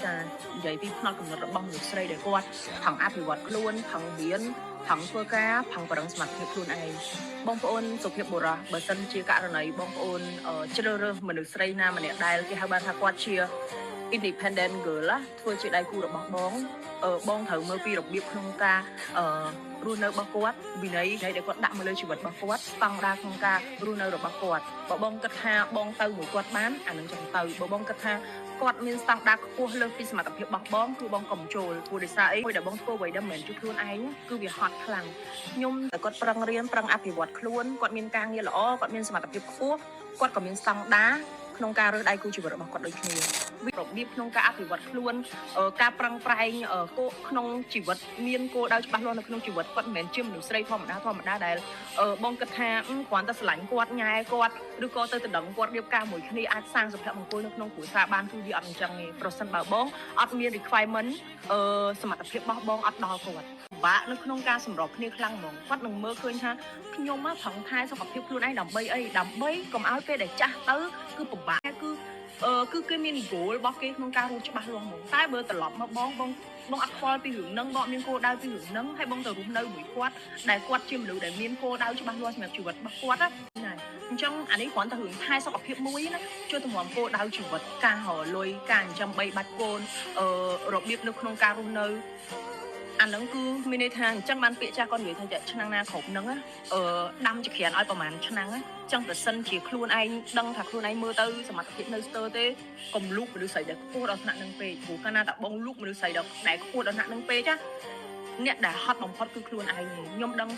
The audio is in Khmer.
សារនិយាយពីផ្នត់គំនិតរបស់មនុស្សស្រីដែលគាត់ថងអភិវឌ្ឍខ្លួនថងរៀនថងធ្វើការថងប្រឹងសមត្ថភាពខ្លួនឯងបងប្អូនសុភាពបុរសបើសិនជាករណីបងប្អូនជ្រើសរើសមនុស្សស្រីណាម្នាក់ដែលគេហៅបានថាគាត់ជា independent girl ណាធ្វើជាដៃគូរបស់បងបងត្រូវមើលពីរបៀបក្នុងការរស់នៅរបស់គាត់វិន័យដែលគាត់ដាក់មកលើជីវិតរបស់គាត់ស្តង់ដារក្នុងការរស់នៅរបស់គាត់បើបងគិតថាបងទៅមួយគាត់បានអានឹងចឹងទៅបើបងគិតថាគាត់មានស្តង់ដារខ្ពស់លើសពីសមត្ថភាពរបស់បងគឺបងកុំចូលព្រោះដោយសារអីមួយដែលបងធ្វើអ្វីដែលមិនមែនជួយខ្លួនឯងគឺវាហត់ខ្លាំងខ្ញុំតែគាត់ប្រឹងរៀនប្រឹងអភិវឌ្ឍខ្លួនគាត់មានការងារល្អគាត់មានសមត្ថភាពខ្ពស់គាត់ក៏មានស្តង់ដារក្នុងការរើសដៃគូជីវិតរបស់គាត់ដូចគ្នា របៀបក្នុងការអភិវឌ្ឍខ្លួនការប្រឹងប្រែងគោក្នុងជីវិតមានគោលដៅច្បាស់លាស់នៅក្នុងជីវិតគាត់មិនមែនជាមនុស្សស្រីធម្មតាធម្មតាដែលបងគិតថាគ្រាន់តែស្រឡាញ់គាត់ញ៉ែគាត់ឬក៏ទៅដណ្ដឹងគាត់រៀបការមួយគ្នាអាចសាងសុភមង្គលនៅក្នុងគ្រួសារបានគឺវាអត់អញ្ចឹងទេប្រសិនបើបងអត់មាន requirement សមត្ថភាពរបស់បងអត់ដល់គាត់ពិបាកនៅក្នុងការសម្របគ្នាខ្លាំងហ្មងគាត់នឹងមើលឃើញថាខ្ញុំមកប្រឹងថែសុខភាពខ្លួនឯងដើម្បីអីដើម្បីកុំឲ្យពេលដែលចាស់ទៅគឺពិបាកគឺគេមាន goal របស់គេក្នុងការរស់ច្បាស់លាស់ហ្មងតែបើត្រឡប់មកបងបងបងអត់ខ្វល់ពីរឿងហ្នឹងបងអត់មានគោលដៅពីរឿងហ្នឹងហើយបងទៅរស់នៅមួយគាត់ដែលគាត់ជាមនុស្សដែលមានគោលដៅច្បាស់លាស់សម្រាប់ជីវិតរបស់គាត់ណាអញ្ចឹងអានេះគ្រាន់តែរឿងថែសុខភាពមួយណាជួយតម្រាំគោលដៅជីវិតការរកលុយការចិញ្ចឹមបីបាច់កូនរបៀបនៅក្នុងការរស់នៅអាហ្នឹងគឺមានន័យថាអញ្ចឹងបានពាក្យចាស់គាត់និយាយថាឆ្នាំងណាគ្រប់ហ្នឹងណាដាំចក្រានឲ្យប្រហែលឆ្នាំងណាចឹងប្រសិនជាខ្លួនឯងដឹងថាខ្លួនឯងមើលទៅសមត្ថភាពនៅស្ទើរទេកុំលូកមនុស្សស្រីដែលខ្ពស់ដល់ថ្នាក់នឹងពេកព្រោះកាលណាតែបងលូកមនុស្សស្រីដែលខ្ពស់ដល់ថ្នាក់នឹងពេកណាអ្នកដែលហត់បំផុតគឺខ្លួនឯងខ្ញុំដឹង។